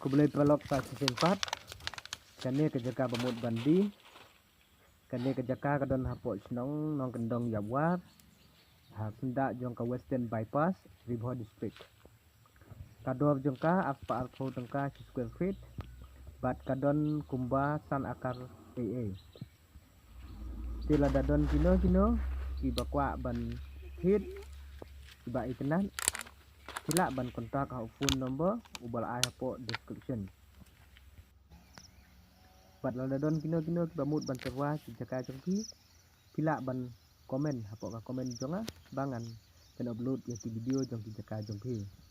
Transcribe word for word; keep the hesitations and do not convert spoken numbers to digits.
Khublei paralok sa shisien pat. Kane ka jaka ba mut ban die. Kane ka jaka ka don hapoh shnong Nongkyndong Ïapwar, ha syndah jong ka Western Bypass, Ri Bhoi District. Ka dor jong ka arspah arphew tyngka shi square feet, bad ka don kumba san akar ei ei. Te lada don kino kino kiba kwah ban thied, kiba itynnad, ki lah ban contact ha u phone number uba la ai hapoh description. Bad lada don kino kino kiba mut ban syrwa ki jaka jong phi, phi lah ban comment hapoh ka comment jong nga, ba ngan pynupload ïa ki video jong ki jaka jong phi.